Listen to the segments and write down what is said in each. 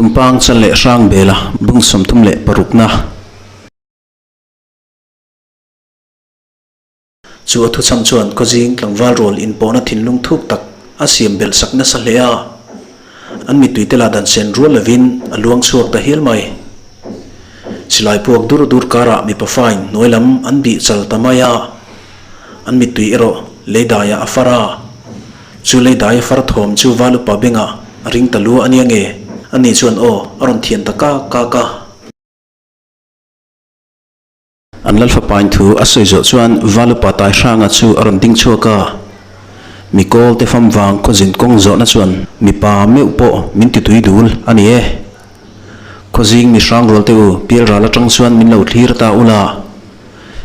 Tumpang chal leh hrang bela bung 36 na. Chu a thuchham chuan khawzing tlangval rual inpawhna thinlung thuk tak a siam belh sak nasa hle a, an mittui te lah dan sen rual lovin a luang chhuak ta hial mai. Silai puak dur dur karah mipa fain hnuai lam an bih chal ta mai a, an mittui erawh leidaiah a far a. Chu leidai a far thawm chu val upa bengah a ring ta lua a nia nge? Ani chuan aw a rawn thian ta kak kak a. An Lalfapain thu a sawi zawh chuan Valupa Taihranga chu a rawn ding chhuak a, Mi kawl te fam vang khawzin kawng zawhna chuan mipa meuh pawh min ti tui dul a ni e. Khawzing mi hrang rual te u pialral atang chuan min lo thlir ta ula,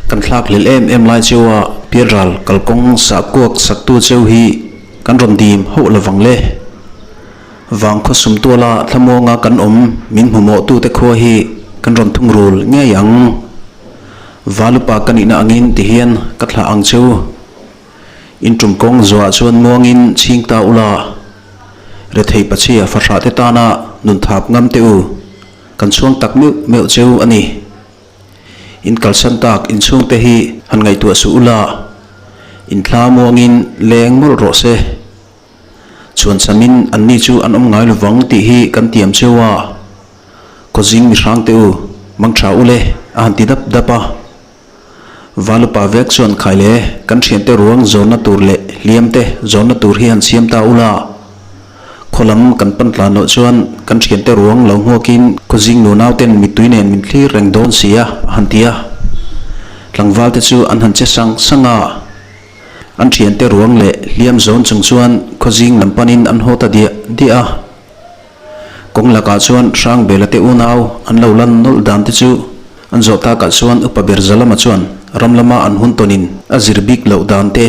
kan thlak hlel em em lai cheu a pialral kalkawng sah kuak saktu cheu hi kan rawn dim hauh lovang le. Vang khaw sum tuala thlamuanga kan awm min hmumawhtute khua hi kan rawn thungrul ngei ang. Valupa ka nihna angin tihian ka thlah ang che u. In tum kawng zuah chuan muangin chhing ta ula, rethei pachhia fahrah te tana nun thap ngam teh u, kan chhuang tak meuh meuh che u a ni. In kalsan tak inchhungte hi han ngaihtuah suh ula, in thla muangin leng mawlh rawh se. Chuan chamin anni chu an awm ngai lovang tih hi kan tiam cheu a, Khawzing mihrang te u, mang tha u le, a han ti dap dap a. Valupa vek chuan khai le, kan thiante ruang zawnna tur leh hliam te zawnna tur hi han siam ta ula. Khaw lam kan pan tlan loh chuan kan thiante ruang lo hmuakin Khawzing nunau ten mittui nen min thlir reng dawn si a, a han ti a. Tlangval te chu an han che sang sang a. An thiante ruang leh hliam zawn chung chuan khawzing lam panin an haw ta diah diah a. Kawng lakah chuan Hrangbela te unau an lo lan nawlh dan te chu an zawh takah chuan Upa ber Zalama chuan ram lama an hun tawnin a zir bik loh dan te,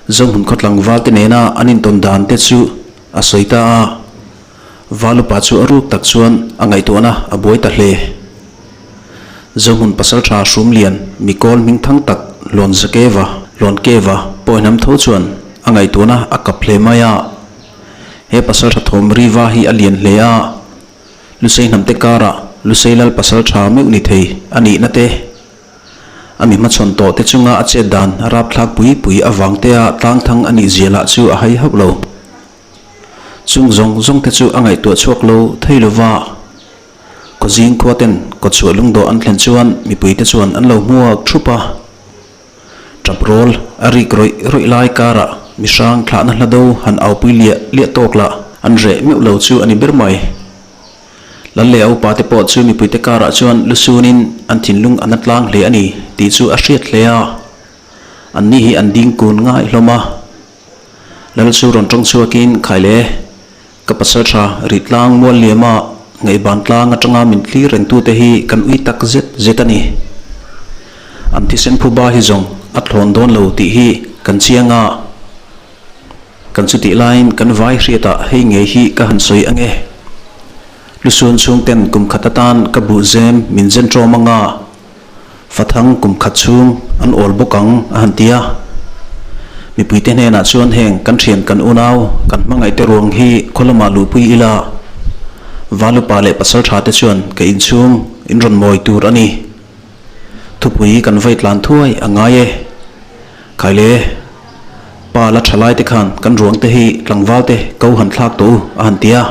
Zohmun khawtlangval te nena an intawn dan te chu a sawi ta a. Val upa chu a ruk tak chuan a ngaihtuahna a buai ta hle. Zohmun pasaltha Hrumlian mikawl hmingthang tak Hlawnzakeva, Hlawnkeva, pawh hnam tho chuan a ngaihtuahna a kap hle mai a. He pasaltha thawm Riva hi a lian hle a, Lusei hnamte karah Lusei lal pasaltha meuh ni thei a nihna te, a mi hmachhawn tawh te chunga a chet dan rapthlak pui pui avangtea tlangthang a nih zia lah chu a hai hauh lo. Chung zawng zawng te chu a ngaihtuah chhuak lo thei lo va. Khawzing khua ten kawtchhuah lungdawh an thlen chuan mipui te chuan an lo hmuak thup a. Tap rawl a rik rawih rawih lai karah mihrang thlahna hla do han aupui liah liah tawk lah an reh meuh lo chu a ni ber mai. Lal leh a upa te pawh chu mipui te karah chuan lusunin an thinlung a na tlang hle a ni tih chu a hriat hle a. Anni hi an ding kun ngai hlawm a. Lal chu rawn tawng chhuakin khai le, ka pasal tha rih tlang mual liama ngaihban tlang atanga min thlir rengtute hi kan ui tak zet zet a ni. An thisen phuba hi zawng a thlawn dawn lo tih hi kan chiang a, kan chutih laiin kan vai hriatah hei ngei hi ka han sawi ange. Lusun chhungten kum khat atan ka buhzem min zen ṭawm anga, Fathang kum khat chhung an awl bawk ang a han ti a. Mipuite hnenah chuan heng kan thian kan unau kan hmangaihte ruang hi khaw lamah luhpui ila, Valupa leh pasal tha te chuan ka inchhung in rawn mawi tur a ni. Thupui kan vei tlan thuai a ngai e. Khaile, pa la tha lai te khan kan ruang te hi tlangval te ko han thlak tawh u a han ti a.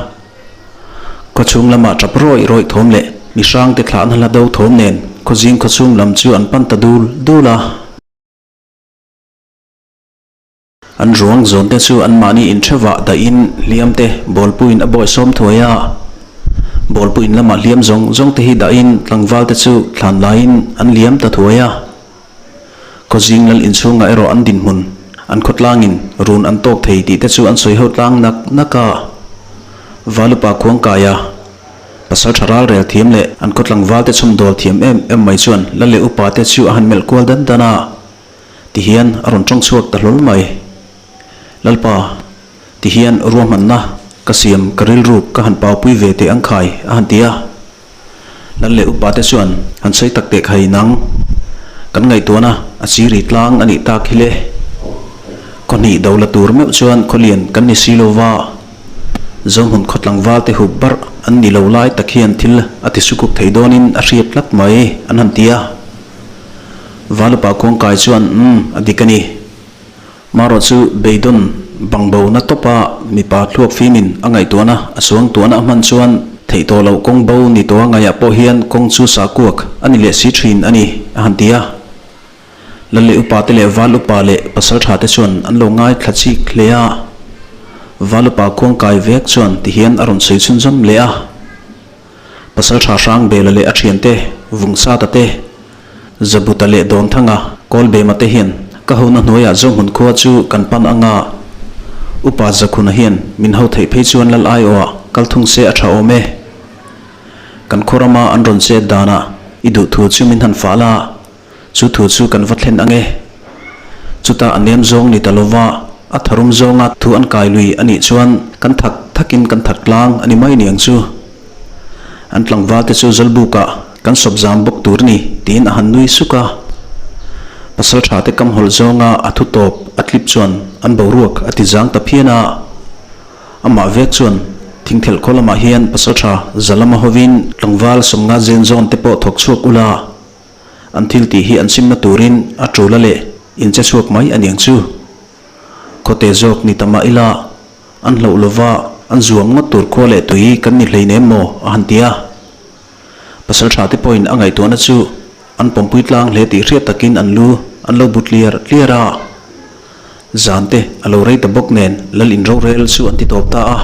Khawchhung lamah tap rawih rawih thawm leh mi hrangte thlahna hla do thawm nen khawzing khawchhung lam chu an pan ta dul dul a. An ruang zawnte chu anmahni inthevah dahin hliamte bawlpuiin a bawihsawm thuai a. Bawlpuiin lamah hliam zawng zawngte hi dahin tlangvalte chu thlan laiin an liam ta thuai a. Khawzing lal inchhungah erawh an dinhmun, an khawtlangin run an tawk thei tih te chu an sawi ho tlang nak nak a. Valupa Khuangkaia, pasal tha ral rel thiam leh an khawtlang valte chhawmdawl thiam em em mai chuan lal leh upa te chu a han melh kual dan dan a, tihian a rawn tawng chhuak ta hlawl mai. Lalpa, tihian ruahmanna ka siam ka rilruk ka han paupui ve teh ang khai, a han ti a. Lal leh upa te chuan han sawi tak teh khai nang. Kan ngaihtuahna a chiri tlang a nih tak hi le. Khaw hnih do la tur meuh chuan khawlian kan ni si lo va. Zohmun khaw tlangval te hup barh an ni lo lai tak hian thil a ti sukuk thei dawnin a hriat tlat mai an han ti a. Valupa kawngkai chuan, Umm, a dik a ni. Marawh chu beidawn bangbo na tawpa mipa thluak fimin a ngaihtuahna a suangtuahna a hman chuan theih tawh loh kawng bo ni tawha ngaihah pawh hian kawng chu sah kuak a ni leh si thin a ni, a han ti a. Lal leh upa te leh val upa leh pasal tha te chuan an lo ngaithla chik hle a. Val upa khuangkai vek chuan tihian a rawn sawi chhunzawm leh a. Pasal tha Hrangbela leh a thiante Vungsata te, Zabuta leh Dawnthanga, Kawlbema te hian ka hona hnuaiah Zohmun khua chu kan pan anga Upa Zakhuna hian min ho theih phei chuan Lal aiawhah kal thung se a tha awm e. Kan khaw rama an rawn chet danah i duh thu chu min han fah la, chu thu chu kan va thlen ang e. Chutah a nem zawng ni ta lova a tharum zawnga thu an kai lui a nih chuan kan thak thakin kan that tlang a ni mai niang chu. An tlangval te chu Zawlbukah kan sawp zam bawk tur a ni tiin a han nui suk a. Pasal tha te kam hawlh zawnga a thu tawp a tlip chuan an boruak a ti zang ta phian a. Amah vek chuan thingthelh khaw lamah hian pasal tha za lama hovin tlangval sawmnga zen zawn te pawh thawk chhuak ula. An thil tih hi an simna turin a tul a leh in che chhuak mai a niang chu. Khawte zawk ni ta mah ila an hlauh lova an zuam ngawt tur khua leh tui kan ni hleinem maw a han ti a. Pasal tha te pawhin a ngaihtuahna chu an pawmpui tlang hle tih hriat takin an lu an lo bu tliar tliar a. Zan te a lo rei ta bawk nen lal in rorel chu an ti tawp ta a.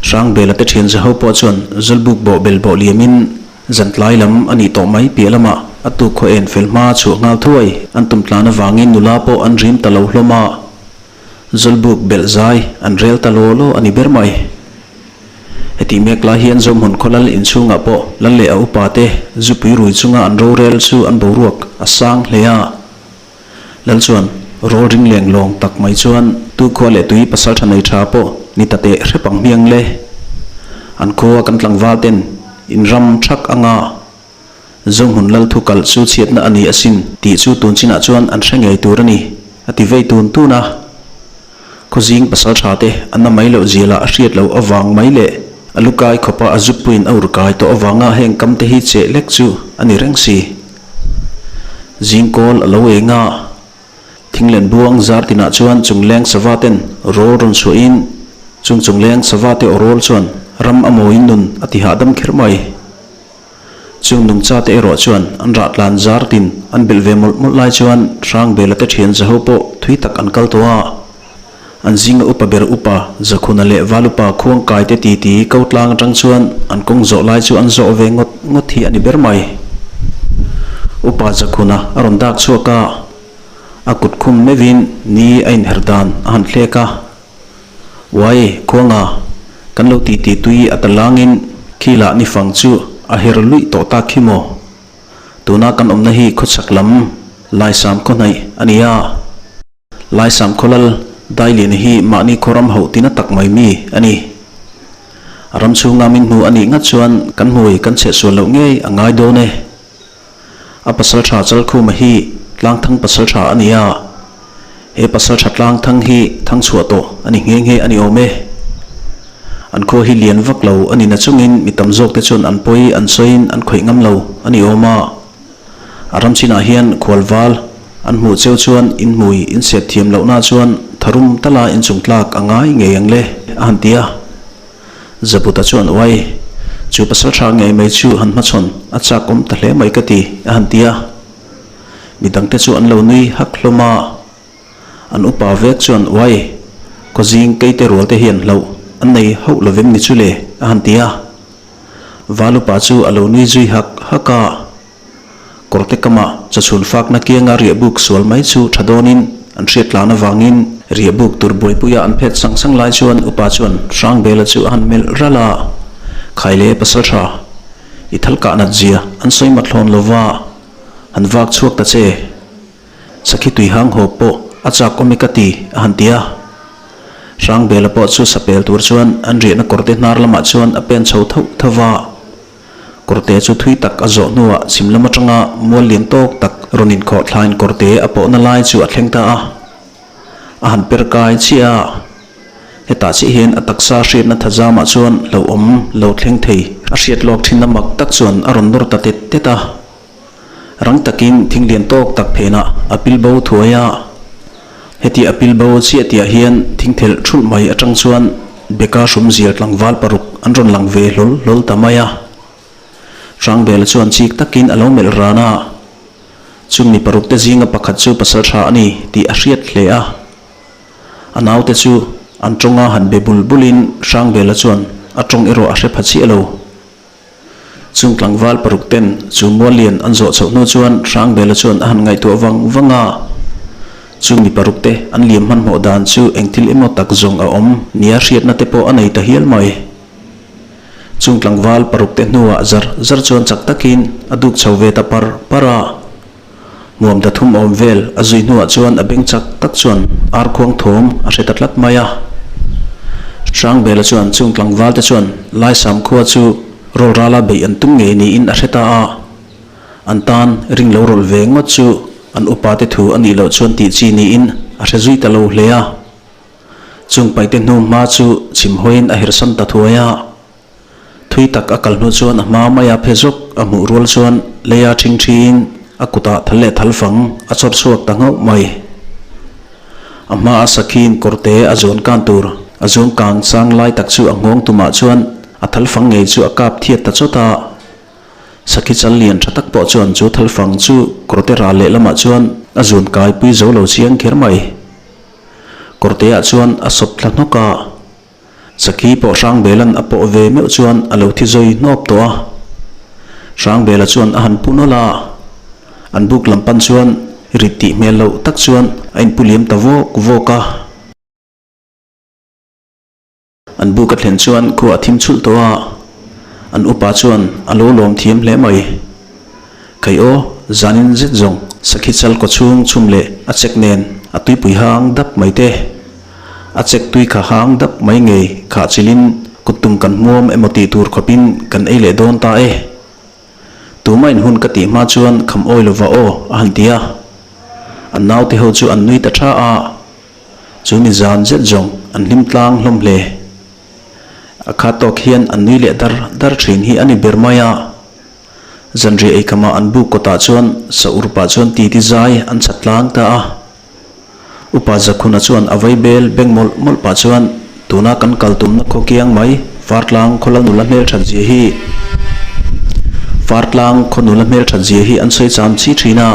Hrangbela te thian zaho pawh chuan Zawlbuk bawh bel bawh liamin Zan tlai lam a nih tawh mai piah lamah a tuk khaw en fel hma chhuah nghal thuai an tum tlan avangin nula pawh an rim ta lo hlawm a, Zawlbuk belh zai an rel ta law law a ni ber mai. Hetih mek lai hian Zohmun khaw lal inchhungah pawh lal leh a upa te zupui rui chunga an rorel chu an boruak a sang hle a. Lal chuan rawl ring leng lawng tak mai chuan tu khua leh tui pasal tha nei tha pawh ni ta teh hrep ang hmiang le. An khua kan tlangval ten in ram thak anga Zohmun lal thu kalh chu chhiatna a ni asin tih chu tun chinah chuan an hre ngei tur a ni a ti vei tun tun a. Khawzing pasal tha te an na mai loh zia lah a hriat loh avang mai leh a lu kai khawpa a zuppuiin a ur kai tawh avanga heng kam te hi cheh lek chu a ni reng si. Zingkawl a lo eng a, thinglen buang zar tinah chuan chungleng sava ten rawl rawn chhuahin chung chungleng sava te aw rawl chuan ram a mawiin nun a ti hahdam kher mai. Chung nungcha te erawh chuan an rah tlan zar tin an belh ve mawlh mawlh lai chuan Hrangbela te thian zaho pawh thui tak an kal tawh a. An zinga upa ber upa Zakhuna leh Valupa khuangkai te titi ko tlang atang chuan an kawng zawh lai chu an zawh ve ngawt ngawt hi a ni ber mai. Upa Zakhuna a rawn dak chhuak a, a kut khum meuhin ni a inher dan a han thlek a. Uai, khuanga, kan lo titi tui a ta langin khilah ni fang chu a her luih tawh tak hi maw? Tuna kan awmna hi khawchhak lam Laisam khaw hnaih a ni a. Laisam khawlal Dailiana hi mahni khaw ram hauh tina tak mai mi a ni. A ram chhunga min hmu a nih ngat chuan kan hmui kan chhehsual loh ngei a ngai dawn e. A pasal tha Chalkhuma hi Tlangthang pasal tha a ni a, he pasal tha Tlangthang hi thang chhuah tawh a ni nghe nghe a ni awm e. An khua hi lian vak lo a ni na chungin mi tam zawk te chuan an pawi an sawiin an khawih ngam lo a ni awm a. A ram chinah hian khualval an hmuh cheu chuan in hmui in sep thiam lohna chuan tharum tala inchung tlak a ngai ngei ang le a han ti a. Zabuta chuan uai, chu pasal tha ngei mai chu han hmachhawn a chak awm ta hle mai ka ti a han ti a. Midangte chu an lo nui hak hlawm a. An upa vek chuan uai, khawzing keite rual te hian hlauh an nei hauh lovem ni chu le a han ti a. Valupa chu a lo nui zui hak hak a, kawrte kamah chawchhun fakna kianga riahbuk sual mai chu tha dawnin an hriat tlan avangin riahbuk tur buaipuia an phet sang sang lai chuan upa chuan Hrangbela chu a han melh ralh a, Khaile pasal tha, i thal kah nat zia an sawi mat hlawn lova, han vak chhuak ta che. Sakhi tui hang haw pawh a chak awm i ka ti a han ti a. Hrangbela pawh chu sapel tur chuan an riahna kawrte hnar lamah chuan a pen chho thauh thauh va. Kawrte chu thui tak a zawh hnuah chhim lam atanga mual lian tawk tak rawn inkhawh thlain kawrte a pawhna lai chu a thleng ta a. A han per kai chiah a. Hetah chiah hian a taksa hriatna thazamah chuan hlauhawm lo thleng thei a hriat lawk thinna mak tak chuan a rawn nawr ta tet tet a. Rang takin thing lian tawk tak phenah a pil bo thuai a. Heti a pil bo chiah tihah hian thing thelh thulh mai atang chuan Beka hrumzial tlangval paruk an rawn lang ve hlawl hlawl ta mai a. Hrangbela chuan chik takin a lo melh ran a. Chung mi parukte zinga pakhat chu pasal tha a ni tih a hriat hle a. A naute chu an tawnga han be bul bulin Hrangbela chuan a tawng erawh a hre pha chiah lo. Chung tlangval paruk ten chu Muallian an zawh chhoh hnu chuan Hrangbela chuan a han ngaihtuah vang vang a. Chung mi paruk te an liam hmanhmawh dan chu eng thil emaw tak zawng a awm nia hriatna te pawh a nei ta hial mai. Chung tlangval paruk te hnuah zar zar chuan chak takin a duk chho ve ta par par a. Hmuam ta thum awm vel a zui hnuah chuan a beng chak tak chuan ar khuang thawm a hre ta tlat mai a. Hrangbela chuan chung tlangval te chuan Laisam khua chu rawlrala beih an tum ngei niin a hre ta a. An tan ring lo rawlh ve ngawt chu an upa te thu a nih loh chuan tih chi niin a hre zui ta lo hle a. Chung paihte hnu hma chu chhim hawiin a hersan ta thuai a. Thui tak a kal hnu chuan a hma maia phe zawk a hmuh rual chuan leia ṭhing ṭhiin a kutah thal leh thal fang a chawr chhuak ta nghauh mai. A hmaa sakhiin kawrte a zawn kan tur a zawn kang chang lai tak chu a nghawng tumah chuan a thal fang ngei chu a kap thiat ta chawt a. Sakhi chal lian tha tak pawh chuan chu thal fang chu kawrte ral lehlamah chuan a zun kai pui zo lo chiang kher mai. Kawrteah chuan a sawp thla hnawk a, Sakhi pawh Hrangbela'n a pawh ve meuh chuan a lo thi zawi hnawp tawh a. Hrangbela chuan a han pu nawlh a, an buk lam pan chuan rit tih hmel loh tak chuan a inpu liam ta vawk vawk a. An buk a thlen chuan khua a thim chhulh tawh a, an upa chuan a lo lawm thiam hle mai. Kei aw, zanin zet zawng sakhi chal kaw chhung chhum leh a chek nen a tuipui hang dap mai te. A chek tui kha hang dap mai ngei khah chilhin kut tum kan hmuam emaw tih tur khawpin kan ei leh dawn ta e. Tuma in hun ka tih hma chuan kham awi lova aw a han ti a. An naute ho chu an nui ta tha a. Chu mi zan zet zawng an hlim tlang hlawm hle. A kha tawk hian an nui leh dar dar thin hi a ni ber mai a. Zanriah eikhama an buk kawtah chuan sa urpah chuan titi zai an chhat tlang ta a. Upa Zakhuna chuan a vai bel beng mawlh mawlh pah chuan tuna kan kal tumna khaw kiang mai Fartlang khaw lal nula hmelthat zia hi Fartlang khaw nula hmelthat zia hi an sawi cham chi thin a.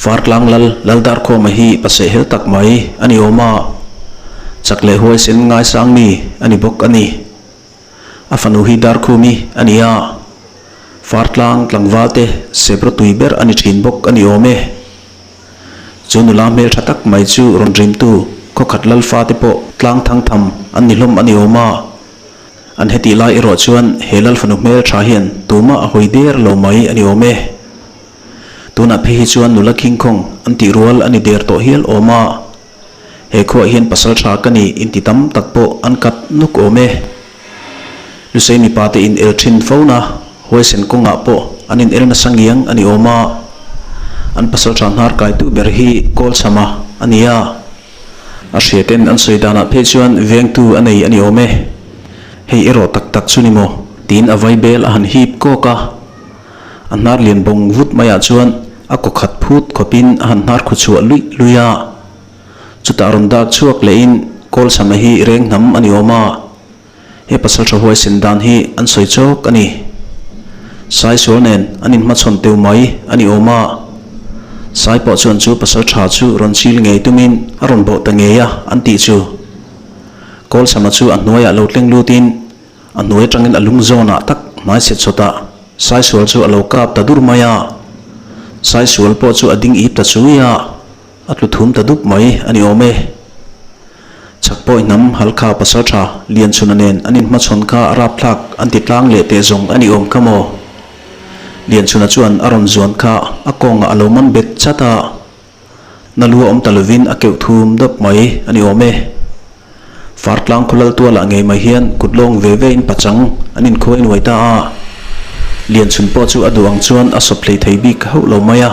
Fartlang lal Laldarkhawma hi paseh hel tak mai a ni awm a, chak leh huaisen ngaisang mi a ni bawk a ni. A fanu hi Darkhumi a ni a, Fartlang tlangval te sebra tui ber a ni thin bawk a ni awm e. Chu nula hmel tha tak mai chu rawn rimtu khawkhat lalfa te pawh tlang thang tham an ni hlawm a ni awm a. An hetih lai erawh chuan he lalfanu hmel tha hian tumah a hawi der lo mai a ni awm e. Tunah phei hi chuan nula khingkhawng an tih rual a ni der tawh hial awm a. He khuaah hian pasal tha ka ni inti tam tak pawh an kat nuk awm e. Lusei mipa te in el thin fo na, huaisen kawngah pawh an in el nasa ngiang a ni awm a. An pasal tha hnar kaitu ber hi Kawlchhama a ni a. A hriaten an sawi danah phei chuan vengtu a nei a ni awm e. Hei erawh tak tak chu ni maw? Tiin a vaibel a han hip kawk a. A hnar lian bawng vut maiah chuan a kaw khat phut khawpin a han hnar khu chhuah luih luih a. Chutah rawn dak chhuak lehin Kawlchhama hi reng hnam a ni awm a, he pasaltha huaisen dan hi an sawi chawk a ni. Saisual nen an inhmachhawn teu mai a ni awm a. Sai pawh chuan chu pasaltha chu rawn chil ngei tumin a rawn bawh ta ngei a an tih chu. Kawlchhama chu a hnuaiah lo tleng lutin A hnuai atangin a lung zawnah tak hmai chhe chawtah Saisual chu a lo kap ta dur mai a. Saisual pawh chu a ding ip ta chui a, a tlu thum ta dup mai a ni awm e. Chhak pawh hnam Halkha pasaltha Lianchhuna nen an inhmachhawn kha a rapthlak an ti tlang leh teh zawng a ni awm kha maw? Lianchhuna chuan a rawn zuan kha a kawngah a lo man bet chat a. Na lu a awm ta lovin a keuh thum dawp mai a ni awm e. Fartlang khawlal tualah ngei mai hian kut lawng ve ve in pachang an inkhuai nuai ta a. Lianchhun pawh chu a duh ang chuan a sawp hlei thei bik hauh lo mai a.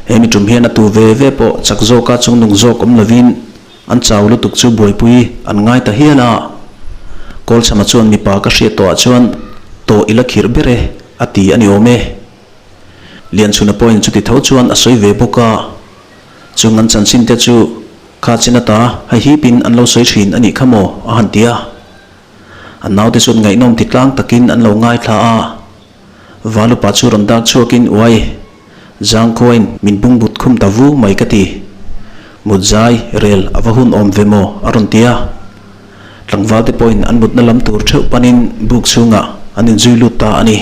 He mi tum hian a tu ve ve pawh chak zawka chungnung zawk awm lovin. An chau lutuk chu buaipui an ngai ta hial a. Kawlchhama chuan mipa ka hriat tawhah chuan tawh i la khirh ber e a ti a ni awm e. Lianchhuna pawhin chuti tho chuan a sawi ve bawk a. Chung an chanchin te chu kha chin ata haihipin an lo sawi thin a nih kha maw a han ti a. An naute chuan ngaihnawm ti tlang takin an lo ngaithla a. Valupa chu rawn dak chhuakin uai Zangkhuain min bungbut khum ta vu mai ka ti. Mut zai rel a va hun awm ve maw a rawn ti a. Tlangvalte pawhin an mutna lam tur theuh panin buk chhungah an inzui lut ta a ni.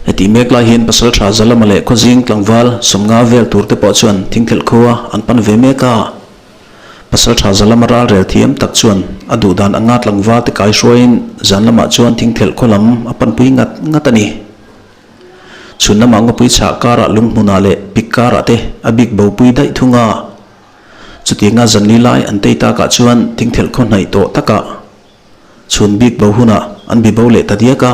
Hetih mek lai hian Pasaltha Zalama leh Khawzing tlangval sawmnga vel tur te pawh chuan thingthelh khua an pan ve mek a. Pasaltha Zalama ral rel thiam tak chuan a duh dan anga tlangval te kai hruaiin zan lamah chuan thingthelh khaw lam a panpui ngat ngat a ni. Chhun lamah ngawpui chhah karah lunghmunah leh pik karah te a bik bopui daih thung a. Chutianga zanli lai an tei takah chuan thingthelh khaw hnaih tawh takah Chhun bik bo hunah an bi bo leh ta diak a.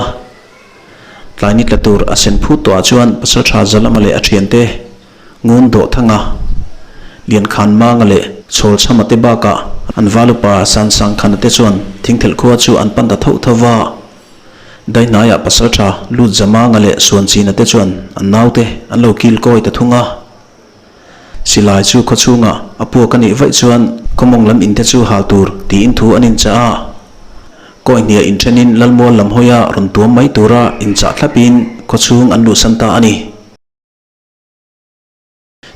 Tlai ni tla tur a sen phut tawhah chuan Pasaltha Zalama leh a thiante Ngun Dawhthanga, Liankhan Manga leh Chhawlchhama te bakah an valupa Sansangkhana te chuan Thingthelh khua chu an pan ta tho tho va. Daihnaiah Pasaltha Lutzamanga leh Suanchina te chuan an naute an lo kil kawi ta thung a. Silai chu khaw chhungah a puak a nih vaih chuan khawmawng lam inte chu hal tur tiin thu an inchah a. Kawi hniah inthenin Lalmual lam hawia rawn tuam mai tura inchah thlapin khaw chhung an luhsan ta a ni.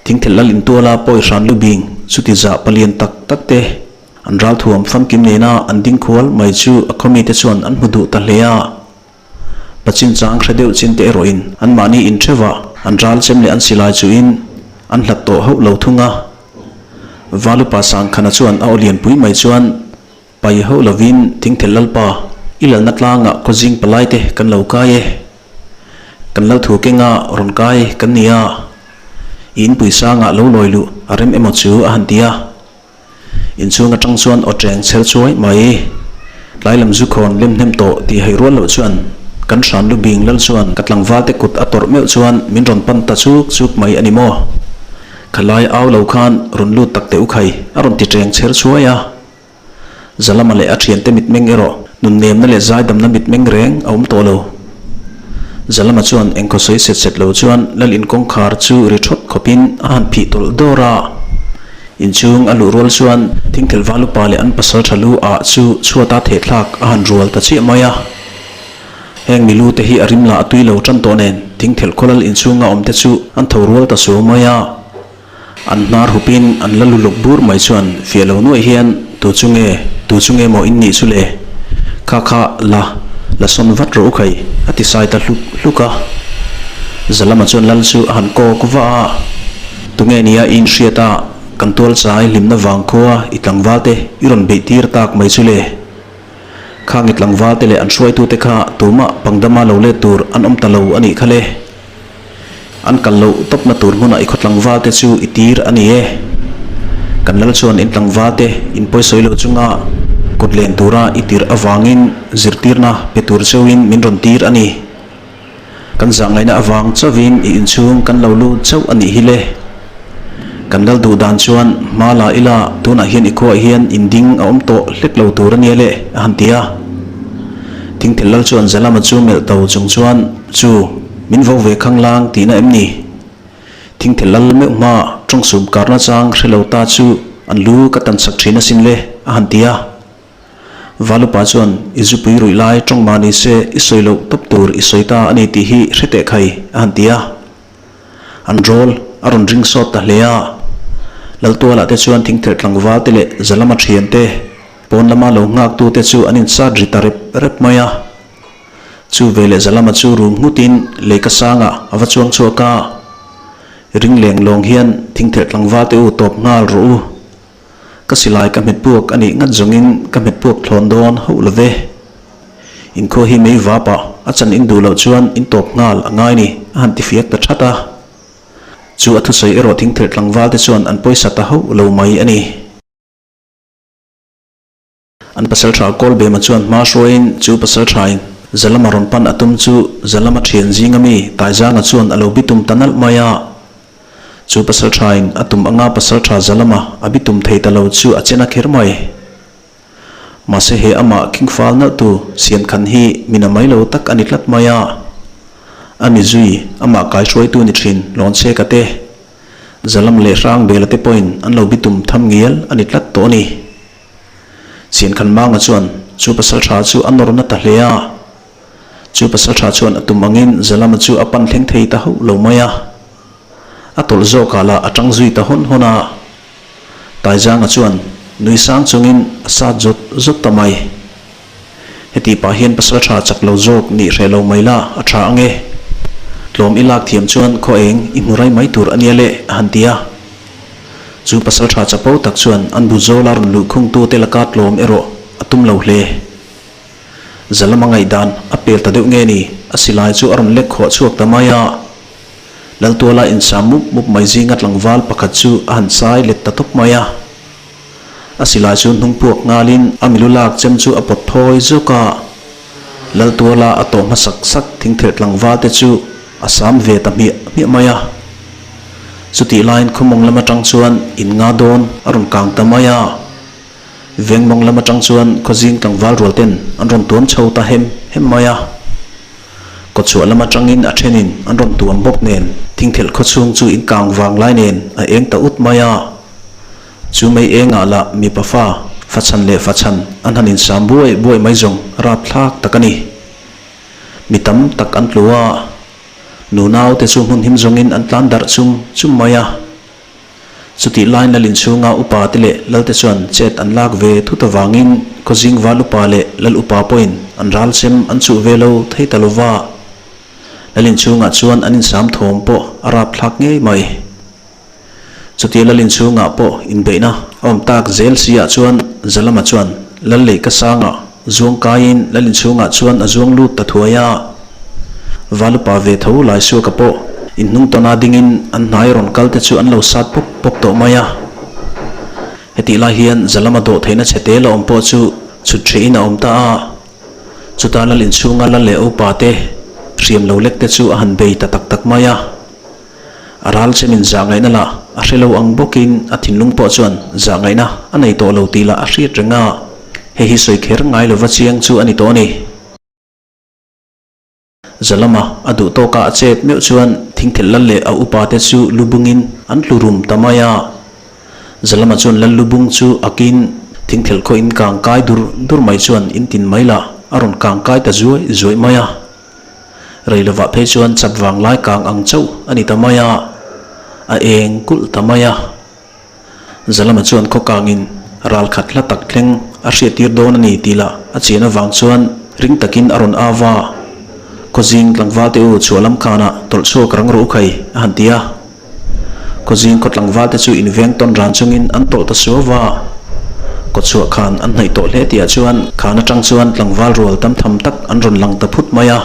Thingthelh lal intuala pawi hran lu bing chuti zah palian tak tak te an ralthuam famkim nena an ding khual mai chu a khawmite chuan an hmu duh ta hle a. Pachin chang hre deuh chin te erawhin anmahni intheuhah an ral chem leh an silai chuhin an hlat tawh hauh lo thung a. Valupa Sangkhana chuan a aw lianpui mai chuan pai hauh lovin Thingthel Lalpa i lalna tlangah khawzing palai te kan lo kai e. Kan lal thu kenga rawn kai kan ni a, i inpui sangah lo lawi luh a rem emaw chu a han ti a. Inchhung atang chuan aw cheng chher chuai mai. Tlai lam zu khawn lem hnem tawh tih haih rual loh chuan kan hran lu bing lal chuan ka tlangval te kut a tawrh meuh chuan min rawn pan ta chuk chuk mai a ni maw? Khalai au lo khan rawn lut tak teh u khai a rawn ti cheng chher chuai a. Zalama leh a thiante mitmeng erawh nunnemna leh zaidamna mitmeng reng a awm tawh lo. Zalama chuan engkhaw sawi set set lo chuan lal inkawngkhar chu ri thawt khawpin a han phih tawlh dawr a. Inchhung a luh rual chuan Thingthel Valupa leh an pasal tha lu ah chu chhuata thehthlak a han rual ta chiah mai a. Heng milu te hi a rim lah a tui lo tan tawh nen Thingthel khawlal inchhunga awm te chu an tho rual ta suau mai a. An hnar hupin an la luluk bur mai chuan fiah lo nuaih hian tu chu nge, tu chu nge maw in nih chu le? Kha kha la, la sawn vat rawh u khai, a ti sai ta hluk hluk a. Zalama chuan lal chu a han kawk va a. Tunge nia i inhriat a, kan tual chai hlimna vang khua i tlangval te i rawn beih tir tak mai chu le. Khang i tlangval te leh an hruaitu te kha tumah pangdama lo let tur an awm ta lo a nih kha le. An kal loh tawpna tur hmunah i khaw tlangval te chu i tir a ni e. Kan lal chuan in tlangval te in pawisawi lo chunga kut len tura i tirh avangin zirtirna pe tur cheuhin min rawn tir a ni. Kan zahngaihna avang chauhin i inchhung kan lo lut chauh a nih hi le. Kan lal duh dan chuan hma la ila tunah hian i khuaah hian inding a awm tawh hlek lo tur a nia le a han ti a. Thingthel lal chuan Zalama chu melh to chung chuan chu min vo ve khang lang tihna em ni? Thingthel lal meuh hma tawngsum karna chang hre lo ta chu an lu ka tan chak thin asin le a han ti a. Valupa chuan, I zupui ruih lai tawng mah ni se i sawi loh tawp tur i sawi ta a ni tih hi hre teh khai, a han ti a. An rawl a rawn ring sawt ta hle a. Laltualah te chuan thingthelh tlangval te leh zalama thian te, pawn lama lo nghak tu te chu an insat ri ta rep rep mai a. Chu veleh zalama chu rum nghutin leika sangah a va chuang chhuak a. Ring leng lawng hian thingthelh tlangval te u tawp nghal rawh u. Ka silai ka hmet puak a nih ngat zawngin ka hmet puak thlawn dawn hauh lo ve. Inkhua hi mei vap ah a chan in duh loh chuan in tawp nghal a ngai ni a han ti fiak ta that a. Chu a thusawi erawh thingthelh tlangval te chuan an pawisa ta hauh lo mai a ni. An pasaltha Kawlbema chuan hma hruaiin chu pasalthain Zalama rawn pan a tum chu Zalama thian zinga mi Taizanga chuan a lo bitum ta nalh mai a. Chu pasalṭhain a tum anga pasalṭha za lama a bitum thei ta lo chu a chen a kher mai. Mahse he amah khingfal nalhtu Siankhan hi mi na mai lo tak a ni tlat mai a. A mi zui amah kaihruaitu ni thin Lawncheka te, Zalam leh Hrangbela te pawhin an lo bitum tham ngial a ni tlat tawh a ni. Siankhan Manga chuan chu pasalṭha chu a nawr na ta hle a. Chu pasalṭha chuan a tum angin Zalama chu a pan thleng thei ta hauh lo mai a. A tawlh zawkah lah a ṭang zui ta hawn hawn a. Taizanga chuan nui sang chungin a sat zawt zawt ta mai. Heti pah hian pasalṭha chak lo zawk nih hreh lo mai la a ṭha ang e. Tlawm i lak thiam chuan khaw eng i hmu rai mai tur a nia le a han ti a. Chu pasalṭha chapo tak chuan an bu zawla rawn luh khungtute laka tlawm erawh a tum lo hle. Zalama ngaihdan a pel ta deuh nge ni, a silai chu a rawn lek khawh chhuak ta mai a. Laltuala insam mup mup mai zinga tlangval pakhat chu a han sai let ta tawp mai a. A silai chu hnung puak nghalin a milu lak chem chu a pawt thawi zawk a. Laltuala a tawh hmasak sak thingthelh tlangval te chu a sam ve ta hmiah hmiah mai a. Chutih laiin khawmawng lam atang chuan in nga dawn a rawn kang ta mai a. Vengmawng lam atang chuan khawzing tlangval rual ten an rawn tuam chho ta hem hem mai a. Kawchhuah lam atangin a thenin an rawn tuam bawk nen thingthelh khawchhung chu in kang vang lai nen a eng ta ut mai a. Chu mei engah lah mipa fa, fachhan leh fachhan an han insam buai buai mai zawng rapthlak tak a ni. Mi tam tak an tlu a, nunau te chu hmun him zawngin an tlan darh chum chum mai a. Chutih laiin Lal inchhunga upa te leh Lalte chuan chet an lak ve thut avangin Khawzing val upa leh Lal upa pawhin an ral chem an chuh ve lo thei ta lova. Lal inchhungah chuan an insam thawm pawh a rapthlak ngei mai. Chutia Lal inchhungah pawh inbeihna a awm tak zel si ah chuan Zalama chuan Lal lehka sangah zuang kaiin Lal inchhungah chuan a zuang lut ta thuai a. Val upa ve tho Laisuaka pawh inhnung tawna dingin an hnai rawn kal te chu an lo sat pawp pawp tawh mai a. Hetih lai hian Zalama dawh theihna chhe te la awm pawh chu chhut hreh in a awm ta a. Chuta lal inchhunga lal leh upa te hriam lo lek te chu a han bei ta tak tak mai a. A ral chemin zah ngaihna lah a hre lo ang bawkin a thinlung pawh chuan zah ngaihna a nei tawh lo tih lah a hriat reng a. Hei hi sawi kher ngai lova chiang chu a ni tawh a ni. Zalama a duh tawka a chet meuh chuan thingthelh lal leh a upa te chu lu bungin an tlu rum ta mai a. Zalama chuan lal lu bung chu akin thingthelh khaw in kang kai dur dur mai chuan in tin mai lah a rawn kang kai ta zuai zuai mai a. Rei lovah phei chuan chap vang lai kang ang chauh a ni ta mai a, a eng kulh ta mai a. Zalama chuan khaw kangin ral khat hla tak thleng a hriattir dawn a ni tih lah a chian avang chuan ring takin a rawn au a, Khawzing tlangval te u chhuah lam khanah tawlh chhuak rang rawh u khai a han ti a. Khawzing khaw tlangval te chu inveng tawn ran chungin an tawlh ta suau va. Kawchhuah khan an hnaih tawh hle tihah chuan khan atang chuan tlangval rual tam tham tak an rawn lang ta phut mai a.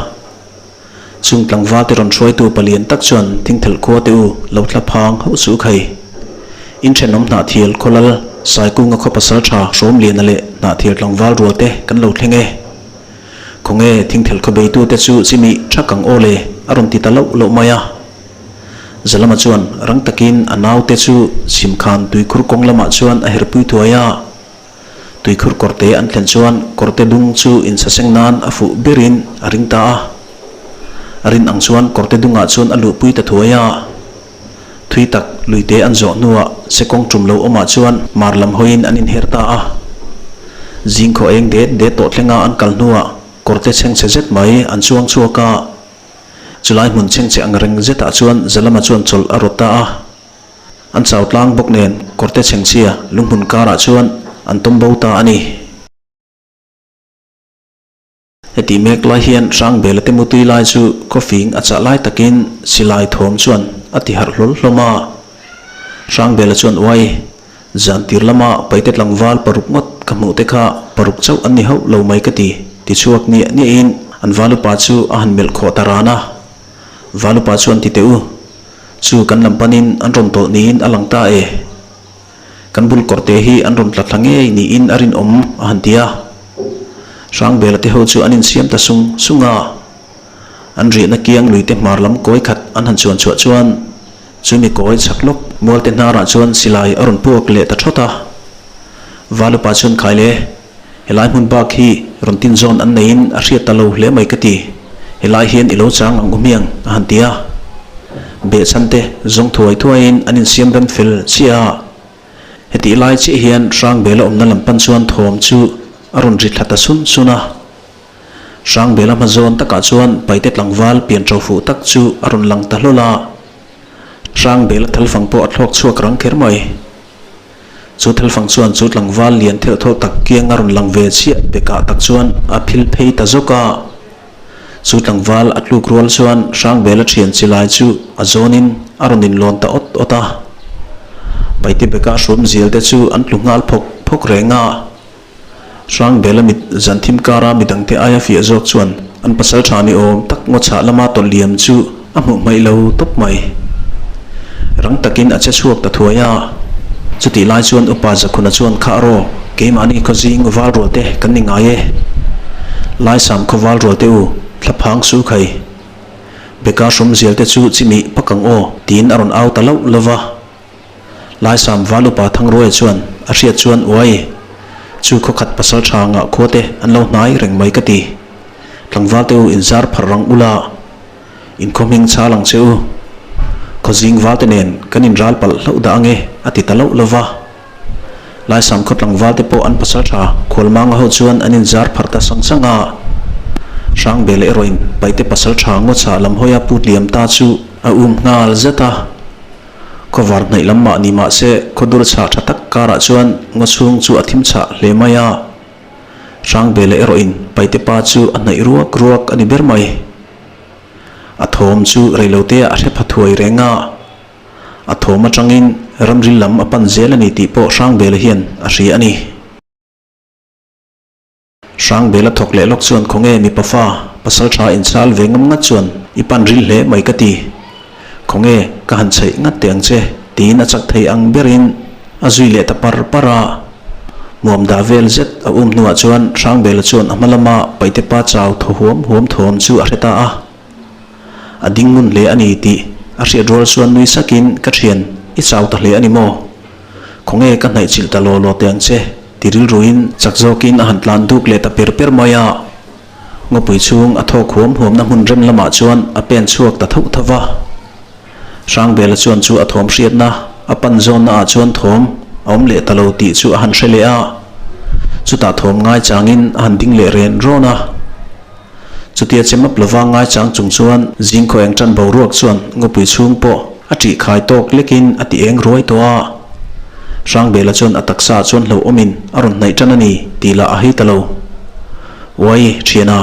Chung tlangval te rawn hruaitu palian tak chuan thingthelh khua te u lo thla phang hauh chu khai. In thenawm hnahthial khawlal Saikunga khaw pasal tha Hrawmliana leh hnahthial tlangval rual te kan lo thleng e. Khawnge thingthelh khaw beitu te chu chimi tha kang aw le a rawn ti ta loh loh mai a. Zalama chuan rang takin a naute chu chhimkhan tuikhur kawng lamah chuan a herpui thuai a. Tuikhur kawrte an thlen chuan kawrte dung chu insaseng nan a fuh berin a ring ta a. A rin ang chuan kawrte dungah chuan a luhpui ta thuai a. Thui tak luite an zawh hnuah sekawng tum lo awmah chuan mar lam hawiin an inher ta a. Zingkhaw eng det det tawh thlenga an kal hnuah kawrte chhengchhe zet mai an chuang chhuak a. Chulai hmun chhengchhe ang reng zetah chuan Zalama chuan chawlh a rawt ta a. An chau tlang bawk nen kawrte chhengchhia lunghmun karah chuan an tawm bo ta a ni. Heti mek lai hian Hrangbela te mutui lai chu khawfing a chah lai takin silai thawm chuan a ti harh hlawl hlawm a. Hrangbela chuan uai, zan tir lama paite tlangval paruk ngawt ka hmuh te kha paruk chauh an ni hauh lo mai ka ti, ti chhuak niah niahin an valupa chu a han melh khawh ta ran a. Valupa chuan ti teh u. Chu kan lam panin an rawn tawlh niin a lang ta e. Kan bul kawrte hi an rawn tla thla ngei niin a rinawm a han ti a. Hrangbela te ho chu an insiam ta sung sung a. An riahna kiang luite hmar lam kawi khat an han chuan chhuah chuan Chu mi kawi chak lawk mualte hnarah chuan silai a rawn puak leh ta thawt a. Valupa chuan khai le, helai hmun bak hi rawn tin zawn an neiin a hriat ta lo hle mai ka ti, helai hian i lo chang ang u hmiang a han ti a. Behchhan te zawng thuai thuaiin an insiam rem fel chiah a. Hetih lai chiah hian Hrangbela awmna lam pan chuan thawm chu a rawn ri thla ta sun sun a. Hrangbela hma zawn takah chuan Paite tlangval pian ṭo fuh tak chu a rawn lang ta hlawl a. Hrangbela thalfang pawh a thlawk chhuak rang kher mai. Chu thalfang chuan chu tlangval lian thelh thawlh tak kiang a rawn lang ve chiah bekah tak chuan a phil phei ta zawk a. Chu tlangval a tluk rual chuan Hrangbela thian chi lai chu a zawnin a rawn inlawn ta awt awt a. Paite beka hrum zial te chu an tlu nghal phawk phawk reng a. Hrangbela mit zan thim kara midangte aia fiah zawk chuan an pasal tha ni awm tak ngaw chhah lama tawlh liam chu a hmuh hmaih lo tawp mai. Rang takin a che chhuak ta thuai a. Chutih lai chuan Upa Zakhuna chuan Khah rawh, keimahni khaw zing val rual te kan ni ngai e. Laisam khaw val rual te u, thlaphang su khai. Beka hrawm zial te chu chimih pak ang aw, tiin a rawn au ta lauh lauh va. Laisam val upa Thangruaia chuan a hriat chuan Uai, chu khaw khat pasal tha ngah khua te an lo hnai reng mai ka ti. Tlangval te u inzar pharh rang ula. Inkhaw hming chhal ang che u. Khaw zing valte nen kan inral palh hlauh dah ange a ti ta loh lo va. Laisam khaw tlangvalte pawh an pasal tha Khualmanga ho chuan an inzar pharh ta sang sang a. Hrangbela erawhin Paite pasal tha Ngawchah lam hawia put liam ta chu a um nghal zet a. Khawvar hnaih lam mah ni mah se khawdur chhah tha tak karah chuan ngaw chhung chu a thim chhah hle mai a. Hrangbela erawhin Paite pa chu a hnaih ruak ruak a ni ber mai. A thawm chu reilote ah a hre pha thuai reng a, a thawm atangin ramri lam a pan zel a ni tih pawh Hrangbela hian a hria a ni. Hrangbela thawk leh lawk chuan khawnge mipa fa pasal tha inchal ve ngam ngat chuan i pan ril hle mai ka ti. Khawnge ka han chheih ngat teh ang che tiin a chak thei ang berin a zui leh ta par par a. Muam dah vel zet a um hnuah chuan Hrangbela chuan a hma lama Paite pa chau thaw huam huam thawm chu a hre ta a. A ding ngun hle a ni tih a hriat rual chuan nui sakin ka thian i chau ta hle a ni maw? Khawnge ka hnaih chilh ta law law teh ang che ti rilruin chak zawkin a han tlan duk leh ta per per mai a. Ngawpui chhung a thawk huam huamna hmun rem lamah chuan a pen chhuak ta thauh tho va. Hrangbela chuan chu a thawm hriatna a pan zawnna ah chuan thawm a awm leh ta lo tih chu a han hre leh a. Chutah thawm ngaichangin a han ding leh ren rawn a. Chutia che map lova ngaichang chung chuan zingkhaw eng tan boruak chuan ngawpui chhung pawh a ṭih khai tawk lekin a ti eng ruai tawh a. Hrangbela chuan a taksa ah chuan hlauhawmin a rawn hnaih tan a ni tih lah a hei ta lo. Uai, thiana,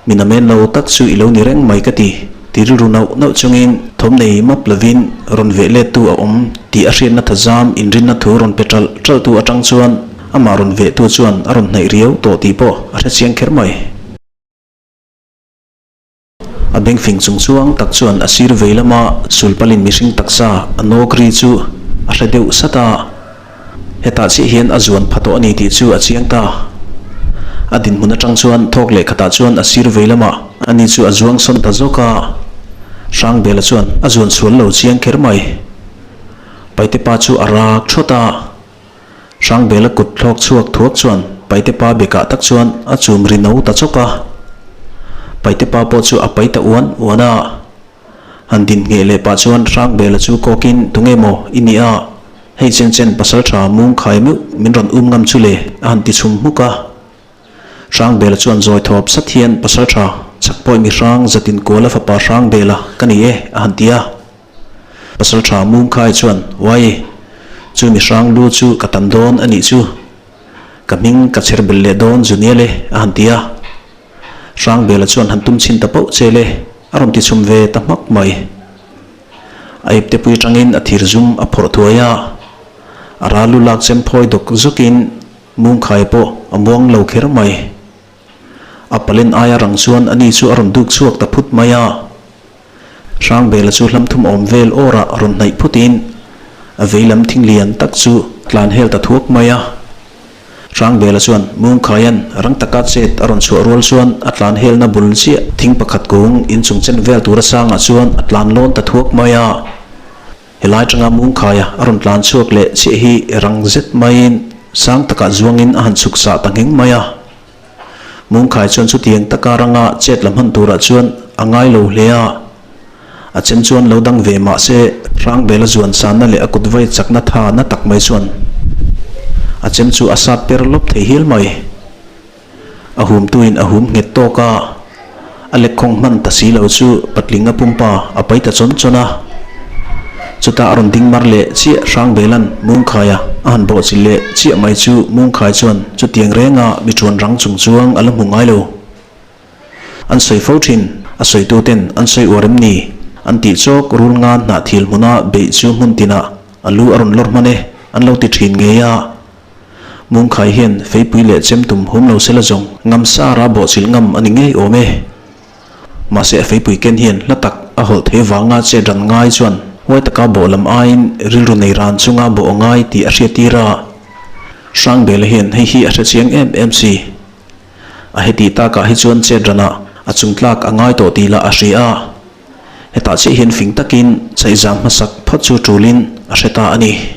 min a men lo tak chu i lo ni reng mai ka ti, ti rilru nauh nauh chungin thawm nei map lovin rawn veh lettu a awm tih a hriatna thazam inrinna thu rawn pe ṭalh ṭalhtu aṭang chuan amah rawn vehtu chuan a rawn hnaih riau tawh tih pawh a hre chiang kher mai. A bengfing chung chuang tak chuan a sir vei lama sulpalin mihring taksa a nawk ri chu a hre deuh sat a. Hetah chiah hian a zuan pha tawh a ni tih chu a chiang ta. A dinhmun atang chuan thawk leh khatah chuan a sir vei lamah ani chu a zuang sawn ta zawk a. Hrangbela chuan a zuan sual lo chiang kher mai. Paite pa chu a rak thawt a. Hrangbela kut thlawk chhuak thuak chuan Paite pa bekah tak chuan a chum ri no ta chawk a. Paite pa pawh chu a pai ta uan uan a. Han din ngheh leh pah chuan Hrangbela chu kawkin tunge maw i nih a, hei chen chen pasal tha mung khai meuh min rawn um ngam chu le a han ti chhum hmuk a. Hrangbela chuan zawi thawp sat hian pasal tha chak pawih mi hrang zatin kuala fapa Hrangbela ka ni e a han ti a. Pasal tha Mungkhai chuan, Uai, chu mi hrang lu chu ka tan dawn a nih chu. Ka hming ka chher belh leh dawn zu nia le, a han ti a. Hrangbela chuan han tum chhin ta pauh che le, a rawn ti chhum ve ta hmak mai. A ipte pui atangin a thir zum a phawrh thuai a, a ral lu lak chem phawi dawk zawkin Mungkhai pawh a muang lo kher mai. A palen aia rang chuan ani chu a rawn duk chhuak ta phut mai a. Hrangbela chu hlam thum awm vel awrah rawn hnaih phutin a veilam thing lian tak chu tlan hel ta thuak mai a. Hrangbela chuan Mungkhaian rang taka chet a rawn chhuah rual chuan a tlan helna bul chiah thing pakhat kung inchung chen vel tura sangah chuan a tlan lawn ta thuak mai a. Helai tanga Mungkhaia a rawn tlan chhuak leh chiah hi rang zet maiin sang takah zuangin a han chhuk sah ta ngheng mai a. Mungkhai chuan chutiang taka ranga chet la hman turah chuan a ngai lo hle a. A chem chuan lo dang ve mah se Hrangbela zuan sanna leh a kut vai chakna tha na tak mai chuan a chem chu a sat per lawp thei hial mai. A humtuin a hum nghet tawk a, a lekkhawng hman ta si lo chu patling a pumpa a pai ta chawn chawn a. Chutah a rawn ding mar leh chiah Hrangbela'n Mungkhaia a han bawhchilh leh chiah mai chu Mungkhai chuan chutiang renga mi ṭuan rang chung chuang a la hmu ngai lo. An sawi fo thin, a sawituten an sawi uar em ni? An tih chawk rul ngan hnah thil hmuna beih chu hmun tinah a lu a rawn lawr hman e, an lo ti thin ngei a. Mungkhai hian feipui leh chem tum hum lo sela zawng ngam sara bawhchilh ngam a ni ngei awm e. Mahse a feipui ken hian hla tak a hawlh thei vanga che dan ngai chuan huai taka bawh lam aiin rilru nei ran chunga bawh a ngai tih a hriattir a. Hrangbela hian hei hi a hrechiang em em si. A heti takah hi chuan chet ranah a chungtlak a ngai tawh tih lah a hria a. Hetah chiah hian fing takin chaihzam hmasak phawt chu tulin a hre ta a ni.